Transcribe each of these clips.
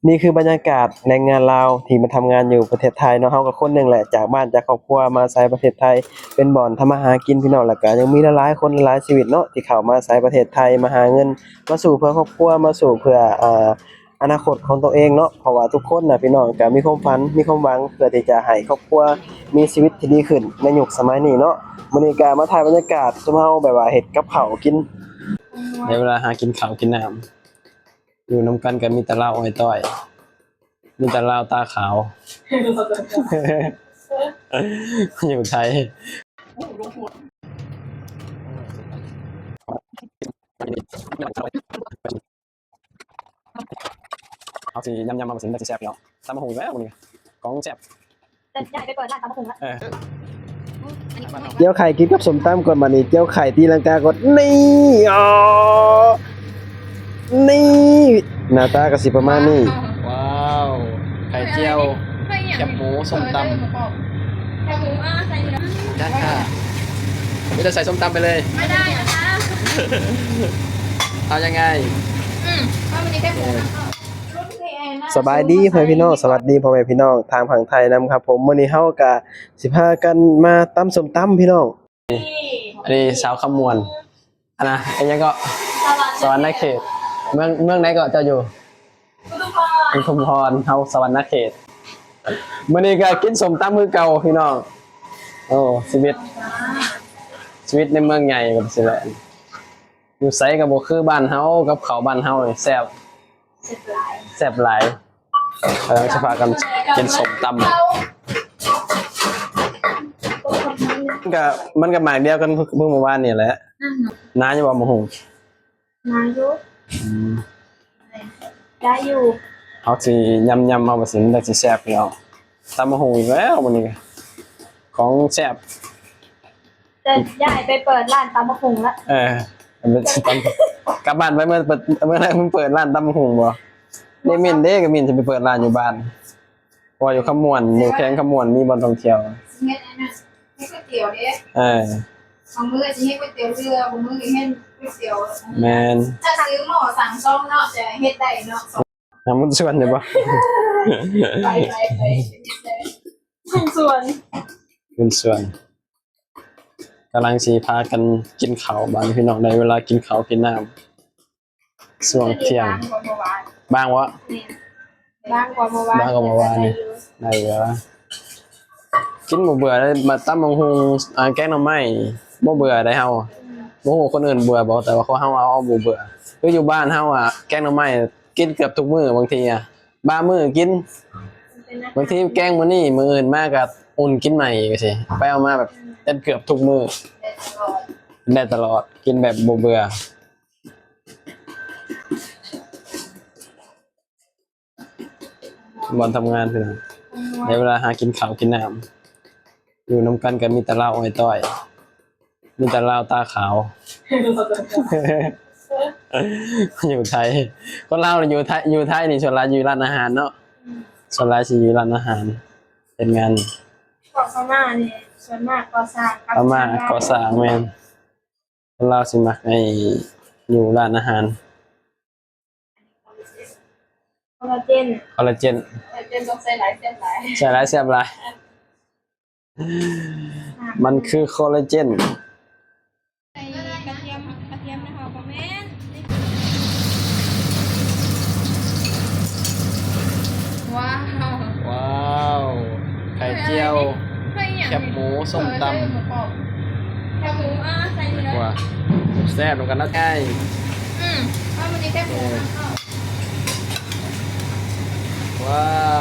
ນີ້ຄືບັນຍາກາດແຮງງານລາວທີ່ມາທຳງານຢູ່ປະເທດໄທເນາະ. ເຮົາກໍຄົນໜຶ່ງແຫຼະ ຈາກບ້ານຈາກຄອບຄົວມາອາໄສປະເທດໄທ ເປັນບ່ອນທຳມາຫາກິນພີ່ນ້ອງ. ແລ້ວກໍຍັງມີຫຼາຍໆຄົນຫຼາຍໆຊີວິດເນາະ ທີ່ເຂົ້າມາອາໄສປະເທດໄທ ມາຫາເງິນ ມາສູ້ເພື່ອຄອບຄົວ ມາສູ້ເພື່ອ ອ່າ ອະນາຄົດຂອງຕົວເອງເນາະ. ເພາະວ່າທຸກຄົນນະພີ່ນ້ອງ ກໍມີຄວາມຝັນ ມີຄວາມຫວັງ ເພື່ອທີ່ຈະໃຫ້ຄອບຄົວມີຊີວິດທີ່ດີຂຶ້ນໃນຍຸກສະໄໝນີ້ເນາະ. ມື້ນີ້ກໍມາຖ່າຍບັນຍາກາດຊຸມເຮົາແບບວ່າເຮັດກັບເຂົ້າກິນ ໃນເວລາຫາກິນເຂົ້າກິນນ້ຳ. ຢູ່ນຳກັນກໍມີແຕ່ລາວອ້ອຍຕ້ອຍ ມີແຕ່ລາວຕາຂາວ ຢູ່ໄທ. ເຮົາຊິຍຳໆ ເອົາວ່າຊິໄດ້ຊິແຊບເນາະ. ຕຳບັກຫຸ່ງແລ້ວມື້ນີ້ ຂອງແຊບ. ແຕ່ຢາຍໄປເປີດຮ້ານຕຳບັກຫຸ່ງລະ. ເອີ ອືມ ອັນນີ້ ຈຽວໄຂ່ກິນກັບສົ້ມຕຳກ່ອນ ບາດນີ້ຈຽວໄຂ່ຕີລັງກາກ່ອນ. ນີ້ ອໍ ນີ້ ໜ້າຕາກໍຊິປະມານນີ້. ວ້າວ ໄຂ່ຈຽວ ແຄບໝູ ສົ້ມຕຳ. ແຄບໝູ ອ່າ ໃສ່ຢູ່ນະ ດ້ານຂ້າງ ມີແຕ່ໃສ່ສົ້ມຕຳໄປເລີຍ. ໄດ້ ເອົາຍັງໄງ? ອືມ ເອົາມື້ນີ້ແຄບໝູ. ສະບາຍດີພໍ່ແມ່ພີ່ນ້ອງ ສະຫວັດດີພໍ່ແມ່ພີ່ນ້ອງທາງຝັ່ງໄທນຳຄັບຜົມ. ມື້ນີ້ເຮົາກະຊິພາກັນມາຕຳສົ້ມຕຳພີ່ນ້ອງ. ອັນນີ້ສາວຄຳມ່ວນ ອັນນະ ອີຫຍັງເກາະ? ສະຫວັນນະເຂດ. ເມືອງ ເມືອງໃດເກາະເຈົ້າຢູ່? ອຸທຸມພອນ. ອຸທຸມພອນ ເຮົາສະຫວັນນະເຂດ. ມື້ນີ້ກະກິນສົ້ມຕຳຄືເກົ່າພີ່ນ້ອງ. ໂອ້ ຊີວິດ ຊີວິດໃນເມືອງໃຫຍ່ແບບຊີ້ແຫຼະ. ຢູ່ໃສກໍບໍ່ຄືບ້ານເຮົາ ກັບເຂົ້າບ້ານເຮົານີ້ແຊບ ແຊບຫຼາຍ ແຊບຫຼາຍ. ກຳລັງຊິພາກັນກິນສົ້ມຕຳ ມັນກະ ມັນກະໝາກດຽວກັນຄືມື້ວານນີ້ແຫຼະ. ໜາຢູ່ບໍ່ ໝາກຫຸ່ງ? ໜາຢູ່. ອືມ ໄດ້ຢູ່. ເຮົາຊິຍຳໆ ເອົາວ່າຊິ ມັນໄດ້ຊິແຊບພີ່ນ້ອງ. ຕຳບັກຫຸ່ງອີກແລ້ວມື້ນີ້ ຂອງແຊບ. ແຕ່ຢາຍໄປເປີດຮ້ານຕຳບັກຫຸ່ງລະ. ເອີ ກັບບ້ານໄປ ເມື່ອ ເມື່ອໃດເພິ່ນເປີດຮ້ານຕຳບັກຫຸ່ງບໍ່? ເດ ມິນເດ ກໍມິນຊິໄປເປີດຮ້ານຢູ່ບ້ານ ເພາະວ່າຢູ່ຄຳມ່ວນ ຢູ່ແຂວງຄຳມ່ວນມີບ່ອນທ່ອງທ່ຽວ. ເຮັດອັນນັ້ນ ເຮັດກ໋ວຍຕຽວເດ້. ເອີ ບາງມື້ກໍຊິເຮັດກ໋ວຍຕຽວເຮືອ ບາງມື້ກໍເຮັດກ໋ວຍຕຽວ. ແມ່ນ ຖ້າຊື້ໝໍ້ສັ່ງຊອງເນາະ ຈະເຮັດໄດ້ເນາະ. ຫາບຸນຊວນໄດ້ບໍ່? ໄປ ໄປ ໄປ ບຸນຊວນ ບຸນຊວນ. ກຳລັງຊິພາກັນກິນເຂົ້າ ບາດນີ້ພີ່ນ້ອງ ໄດ້ເວລາກິນເຂົ້າກິນນ້ຳ ຊ່ວງທ່ຽງ. ບາງກວ່າເມື່ອວານ. ບາງກວ່າເມື່ອວານ ບາງກວ່າເມື່ອວານນີ້. ໄດ້ຢູ່ ໄດ້ຢູ່. ກິນບໍ່ເບື່ອເດ້ ມາຕຳບັກຫຸ່ງ ອາ ແກງໜໍ່ໄມ້ ບໍ່ເບື່ອໃດເຮົາ. ບໍ່ຮູ້ຄົນອື່ນເບື່ອບໍ່ ແຕ່ວ່າຂອງເຮົາເອົາ ເອົາບໍ່ເບື່ອ. ຄືຢູ່ບ້ານເຮົາອະ ແກງໜໍ່ໄມ້ກິນເກືອບທຸກມື້. ບາງທີອະ ບາງມື້ກິນ ບາງທີແກງມື້ນີ້ ມື້ອື່ນມາກໍອຸ່ນກິນໃໝ່ຈັ່ງຊີ້. ໄປເອົາມາແບບເຮັດເກືອບທຸກມື້ ໄດ້ຕະຫຼອດ ກິນແບບບໍ່ເບື່ອ. ບ່ອນທຳງານພີ່ນ້ອງ ໃນເວລາຫາກິນເຂົ້າກິນນ້ຳ ຢູ່ນຳກັນກໍມີແຕ່ລາວອ້ອຍຕ້ອຍ ມີແຕ່ລາວຕາຂາວ ຢູ່ໄທ. ຄົນລາວຢູ່ໄທ ຢູ່ໄທນີ້ສ່ວນຫຼາຍຢູ່ຮ້ານອາຫານເນາະ. ອືມ ສ່ວນຫຼາຍຊິຢູ່ຮ້ານອາຫານ ເຮັດງານ. ພວກພະມ້ານີ້ສ່ວນມາກກໍ່ສ້າງກັບ ພະມ້າກໍ່ສ້າງ. ແມ່ນ ຄົນລາວຊິມັກໃຫ້ຢູ່ຮ້ານອາຫານ. ຄໍລາເຈນ ຄໍລາເຈນ ຄໍລາເຈນຕ້ອງໃສ່ຫຼາຍ ແຊບຫຼາຍ ໃສ່ຫຼາຍ ແຊບຫຼາຍ. ມັນຄືຄໍລາເຈນ. ໃສ່ກະທຽມ ກະທຽມນະເຮົາກໍແມ່ນ. ວ້າວ ວ້າວ ໄຂ່ຈຽວ ເຮີ້ຍ ແຄບໝູ ສົ້ມຕຳ ເອີ ເດີ ໝູກອບ ແຄບໝູ ອ່າ ໃສ່ນີ້ເລີຍ ແຊບນຳກັນເນາະ. ອືມ ເອົາມື້ນີ້ແຄບໝູ ເອີ ເອົາ ວ້າ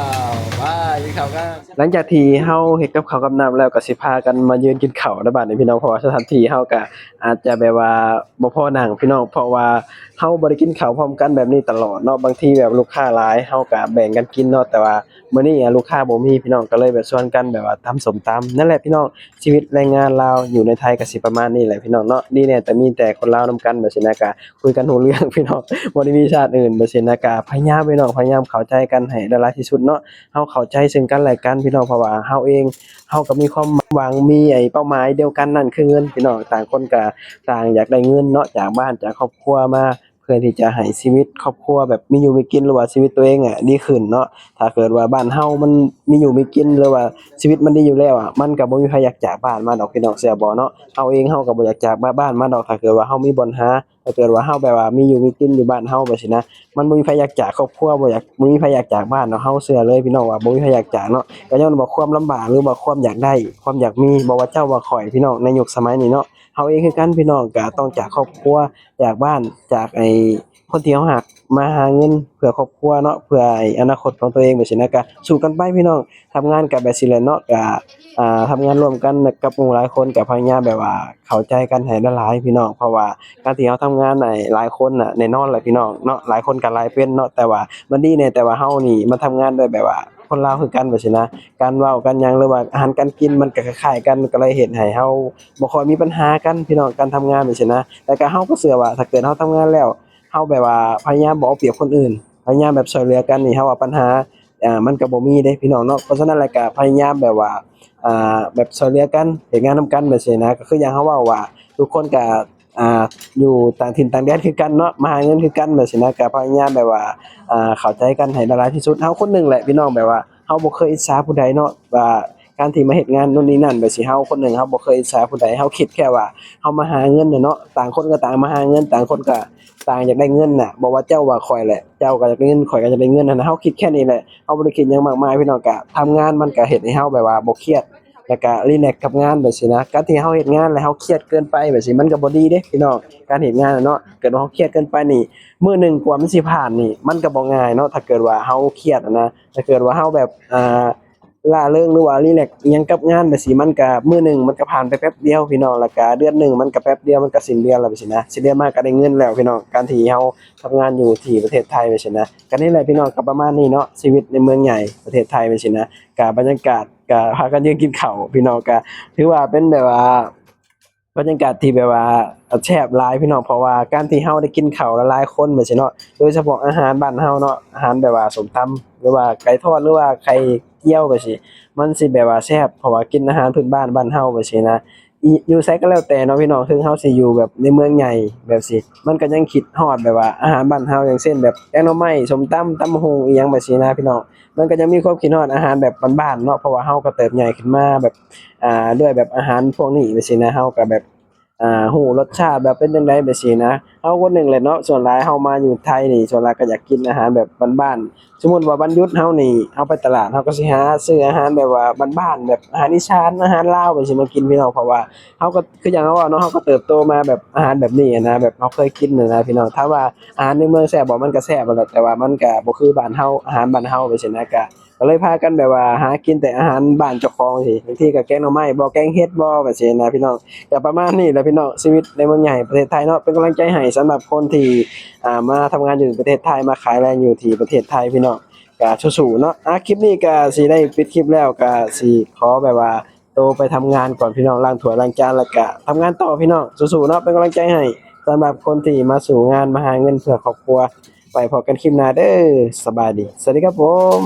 ວ ໄປກິນເຂົ້າກັນ. ຫຼັງຈາກທີ່ເຮົາເຮັດກັບເຂົ້າກັບນ້ຳແລ້ວ ກໍຊິພາກັນມາຢືນກິນເຂົ້າໃນບາດນີ້ພີ່ນ້ອງ ເພາະວ່າສະຖານທີ່ເຮົາກໍອາດຈະແບບວ່າບໍ່ພໍນັ່ງພີ່ນ້ອງ ເພາະວ່າເຮົາບໍ່ໄດ້ກິນເຂົ້າພ້ອມກັນແບບນີ້ຕະຫຼອດເນາະ. ບາງທີແບບລູກຄ້າຫຼາຍ ເຮົາກໍແບ່ງກັນກິນເນາະ ແຕ່ວ່າມື້ນີ້ ອາ ລູກຄ້າບໍ່ມີພີ່ນ້ອງ ກໍເລີຍແບບຊວນກັນແບບວ່າຕຳສົ້ມຕຳ. ນັ້ນແຫຼະພີ່ນ້ອງ ຊີວິດແຮງງານລາວຢູ່ໃນໄທກໍຊິປະມານນີ້ແຫຼະພີ່ນ້ອງເນາະ. ດີແນ່ແຕ່ມີແຕ່ຄົນລາວນຳກັນແບບຊີ້ນະ ກໍຄຸຍກັນຮູ້ເລື່ອງພີ່ນ້ອງ ບໍ່ໄດ້ມີຊາດອື່ນແບບຊີ້ນະ. ກໍພະຍາຍາມພີ່ນ້ອງ ພະຍາຍາມເຂົ້າໃຈກັນໃຫ້ຫຼາຍໆທີ່ສຸດເນາະ. ເຮົາເຂົ້າໃຈເຊິ່ງກັນແລະກັນພີ່ນ້ອງ ເພາະວ່າເຮົາເອງ ເຮົາກໍມີຄວາມຫວັງ ມີໄອ້ເປົ້າໝາຍດຽວກັນ ນັ້ນຄືເງິນພີ່ນ້ອງ. ຕ່າງຄົນກໍຕ່າງຢາກໄດ້ເງິນເນາະ ຈາກບ້ານຈາກຄອບຄົວມາ ເ ພື່ອທີ່ຈະໃຫ້ຊີວິດຄອບຄົວແບບມີຢູ່ມີກິນ ຫຼືວ່າຊີວິດຕົວເອງອະດີຂຶ້ນເນາະ. ຖ້າເກີດວ່າບ້ານເຮົາມັນມີຢູ່ມີກິນ ຫຼືວ່າຊີວິດມັນດີຢູ່ແລ້ວອະ ມັນກໍບໍ່ມີໃຜຢາກຈາກບ້ານມາດອກ ພີ່ນ້ອງເຊື່ອບໍ່ເນາະ? ເຮົາເອງເຮົາກໍບໍ່ຢາກຈາກບ້ານມາດອກ ຖ້າເກີດວ່າເຮົາມີບ່ອນຫາ ຖ້າເກີດວ່າເຮົາແບບວ່າມີຢູ່ມີກິນຢູ່ບ້ານເຮົາແບບຊີ້ນະ ມັນບໍ່ມີໃຜຢາກຈາກຄອບຄົວ ບໍ່ຢາກ ບໍ່ມີໃຜຢາກຈາກບ້ານດອກ ເຮົາເຊື່ອເລີຍພີ່ນ້ອງວ່າບໍ່ມີໃຜຢາກຈາກເນາະ. ກໍຍ້ອນວ່າຄວາມລຳບາກ ຫຼືວ່າຄວາມຢາກໄດ້ ຄວາມຢາກມີ ບໍ່ວ່າເຈົ້າວ່າຂ້ອຍ ພີ່ນ້ອງ ໃນຍຸກສະໄໝນີ້ເນາະ ເຮົາເອງຄືກັນພີ່ນ້ອງ ກໍຕ້ອງຈາກຄອບຄົວ ຈາກບ້ານ ຈາກໄອ້ຄົນທີ່ເຮົາຮັກ ມາຫາເງິນເພື່ອຄອບຄົວເນາະ ເພື່ອໄອ້ອະນາຄົດຂອງຕົວເອງແບບຊີ້ນະ ກໍສູ້ກັນໄປພີ່ນ້ອງ. ທຳງານກໍແບບຊີ້ແຫຼະເນາະ ກໍ ອ່າ ທຳງານຮ່ວມກັນກັບໝູ່ຫຼາຍຄົນ ກໍພະຍາຍາມແບບວ່າເຂົ້າໃຈກັນໃຫ້ຫຼາຍໆ ພີ່ນ້ອງ. ເພາະວ່າການທີ່ເຮົາທຳງານໃຫ້ຫຼາຍຄົນນະ ແນ່ນອນແຫຼະພີ່ນ້ອງເນາະ ຫຼາຍຄົນກໍຫຼາຍເປັນເນາະ ແຕ່ວ່າມັນດີແດ່ ແຕ່ວ່າເຮົານີ້ມາທຳງານໂດຍແບບວ່າຄົນລາວຄືກັນແບບຊີ້ນະ ການເວົ້າການຫຍັງ ຫຼືວ່າອາຫານການກິນມັນກໍຄ້າຍໆກັນ ມັນກໍເລີຍເຮັດໃຫ້ເຮົາບໍ່ຄ່ອຍມີບັນຫາກັນ ພີ່ນ້ອງ ການທຳງານແບບຊີ້ນະ. ແລ້ວກໍເຮົາກໍເຊື່ອວ່າ ຖ້າເກີດເຮົາທຳງານແລ້ວ ເຮົາແບບວ່າພະຍາຍາມບໍ່ເອົາປຽບຄົນອື່ນ ພະຍາຍາມແບບຊ່ວຍເຫຼືອກັນນີ້ ເຮົາວ່າບັນຫາ ອ່າ ມັນກໍບໍ່ມີເດ້ພີ່ນ້ອງເນາະ. ເພາະສະນັ້ນແລ້ວກໍພະຍາຍາມແບບວ່າ ອ່າ ແບບຊ່ວຍເຫຼືອກັນ ເຮັດງານນຳກັນແບບຊີ້ນະ ກໍຄືຢ່າງເຮົາເວົ້າວ່າ ທຸກຄົນກໍ ອ່າ ຢູ່ຕ່າງຖິ່ນຕ່າງແດນຄືກັນເນາະ ມາຫາເງິນຄືກັນແບບຊີ້ນະ ກໍພະຍາຍາມແບບວ່າ ອ່າ ເຂົ້າໃຈກັນໃຫ້ຫຼາຍໆທີ່ສຸດ. ເຮົາຄົນໜຶ່ງແຫຼະພີ່ນ້ອງ ແບບວ່າເຮົາບໍ່ເຄີຍອິດສາຜູ້ໃດເນາະ ວ່າການທີ່ມາເຮັດງານໂນ່ນນີ້ນັ້ນແບບຊີ້ ເຮົາຄົນໜຶ່ງເຮົາບໍ່ເຄີຍອິດສາຜູ້ໃດ ເຮົາຄິດແຄ່ວ່າເຮົາມາຫາເງິນນະເນາະ ຕ່າງຄົນກໍຕ່າງມາຫາເງິນ ຕ່າງຄົນກໍຕ່າງຢາກໄດ້ເງິນນະ ບໍ່ວ່າເຈົ້າວ່າຂ້ອຍແຫຼະ ເຈົ້າກໍຢາກໄດ້ເງິນ ຂ້ອຍກໍຢາກໄດ້ເງິນຫັ້ນນະ ເຮົາຄິດແຄ່ນີ້ແຫຼະ ເຮົາບໍ່ໄດ້ຄິດຫຍັງມາກມາຍພີ່ນ້ອງ. ກໍທຳງານມັນກໍເຮັດໃຫ້ເຮົາແບບວ່າບໍ່ຄຽດ ແລ້ວກະຣີແລັກກັບງານແບບຊີ້ນະ. ການທີ່ເຮົາເຮັດງານແລ້ວເຮົາຄຽດເກີນໄປແບບຊີ້ ມັນກໍບໍ່ດີເດ້ພີ່ນ້ອງ. ການເຮັດງານນະເນາະ ເກີດວ່າເຮົາຄຽດເກີນໄປນີ້ ມື້ໜຶ່ງກວ່າມັນຊິຜ່ານນີ້ ມັນກໍບໍ່ງ່າຍເນາະ. ຖ້າເກີດວ່າເຮົາຄຽດນະ ຖ້າເກີດວ່າເຮົາແບບ ອ່າ ລ່າເລີງ ຫຼືວ່າຣີແລັກອີ່ຫຍັງກັບງານແບບຊີ້ ມັນກໍມື້ໜຶ່ງມັນກໍຜ່ານໄປແປັບດຽວພີ່ນ້ອງ. ແລ້ວກະເດືອນໜຶ່ງມັນກໍແປັບດຽວ ມັນກໍສິ້ນເດືອນແລ້ວແບບຊີ້ນະ ສິ້ນເດືອນມາກໍໄດ້ເງິນແລ້ວພີ່ນ້ອງ. ການທີ່ເຮົາທຳງານຢູ່ທີ່ປະເທດໄທແບບຊີ້ນະ ກໍນີ້ແຫຼະພີ່ນ້ອງ ກໍປະມານນີ້ເນາະ ຊີວິດໃນເມືອງໃຫຍ່ປະເທດໄທແບບຊີ້ນະ. ກະບັນຍາກາດ ກະພາກັນຢືນກິນເຂົ້າພີ່ນ້ອງ ກະຖືວ່າເປັນແບບວ່າບັນຍາກາດທີ່ແບບວ່າແຊບຫຼາຍພີ່ນ້ອງ. ເພາະວ່າການທີ່ເຮົາໄດ້ກິນເຂົ້າຫຼາຍໆຄົນແບບຊີ້ເນາະ ໂດຍສະເພາະອາຫານບ້ານເຮົາເນາະ ອາຫານແບບວ່າສົ້ມຕຳ ຫຼືວ່າໄກ່ທອດ ຫຼືວ່າໄຂ່ຈຽວແບບຊີ້ ມັນຊິແບບວ່າແຊບ ເພາະວ່າກິນອາຫານພື້ນບ້ານ ບ້ານເຮົາແບບຊີ້ນະ. ຢູ່ໃສກໍແລ້ວແຕ່ເນາະພີ່ນ້ອງ ເຖິງເຮົາຊິຢູ່ແບບໃນເມືອງໃຫຍ່ແບບຊີ້ ມັນກໍຍັງຄິດຮອດແບບວ່າອາຫານບ້ານເຮົາ ຢ່າງເຊັ່ນແບບແກງໜໍ່ໄມ້ ສົ້ມຕຳ ຕຳບັກຫຸ່ງ ອີ່ຫຍັງແບບຊີ້ນະພີ່ນ້ອງ. ມັນກໍຍັງມີຄວາມຄິດຮອດອາຫານແບບບ້ານໆເນາະ ເພາະວ່າເຮົາກໍເຕີບໃຫຍ່ຂຶ້ນມາແບບ ອ່າ ດ້ວຍແບບອາຫານພວກນີ້ແບບຊີ້ນະ ເຮົາກໍແບບ ອ່າ ຮູ້ລົດຊາດແບບເປັນຈັ່ງໃດແບບຊີ້ນະ. ເຮົາຄົນໜຶ່ງແຫຼະເນາະ ສ່ວນຫຼາຍເຮົາມາຢູ່ໄທນີ້ ສ່ວນຫຼາຍກໍຢາກກິນອາຫານແບບບ້ານໆ. ສົມມຸດວ່າວັນຢຸດເຮົານີ້ ເຮົາໄປຕະຫຼາດ ເຮົາກໍຊິຫາຊື້ອາຫານແບບວ່າບ້ານໆ ແບບອາຫານອີສານ ອາຫານລາວແບບຊີ້ມາກິນພີ່ນ້ອງ. ເພາະວ່າເຮົາກໍຄືຢ່າງເຮົາເວົ້າເນາະ ເຮົາກໍເຕີບໂຕມາແບບອາຫານແບບນີ້ຫັ້ນນະ ແບບເຮົາເຄີຍກິນຫັ້ນນະພີ່ນ້ອງ. ຖາມວ່າອາຫານໃນເມືອງແຊບບໍ່? ມັນກໍແຊບຫັ້ນແຫຼະ ແຕ່ວ່າມັນກໍບໍ່ຄືບ້ານເຮົາ ອາຫານບ້ານເຮົາແບບຊີ້ນະ. ກະ ກໍເລີຍພາກັນແບບວ່າຫາກິນແຕ່ອາຫານບ້ານເຈົ້າຂອງຊີ້ ບາງທີກໍແກງໜໍ່ໄມ້ບໍ່ ແກງເຫັດບໍ່ ແບບຊີ້ນະພີ່ນ້ອງ. ກໍປະມານນີ້ແຫຼະພີ່ນ້ອງ ຊີວິດໃນເມືອງໃຫຍ່ປະເທດໄທເນາະ. ເປັນກຳລັງໃຈໃຫ້ສຳລັບຄົນທີ່ ອ່າ ມາທຳງານຢູ່ປະເທດໄທ ມາຂາຍແລງຢູ່ທີ່ປະເທດໄທພີ່ນ້ອງ ກໍສູ້ໆເນາະ. ອ່າ ຄລິບນີ້ກໍຊິໄດ້ປິດຄລິບແລ້ວ ກໍຊິຂໍແບບວ່າໂຕໄປທຳງານກ່ອນພີ່ນ້ອງ ລ້າງຖ້ວຍລ້າງຈານ ແລ້ວກໍທຳງານຕໍ່ພີ່ນ້ອງ ສູ້ໆເນາະ. ເປັນກຳລັງໃຈໃຫ້ສຳລັບຄົນທີ່ມາສູ້ງານ ມາຫາເງິນເພື່ອຄອບຄົວ. ໄວ້ພົບກັນຄລິບໜ້າເດີ້ ສະບາຍດີ ສະຫວັດດີຄັບຜົມ.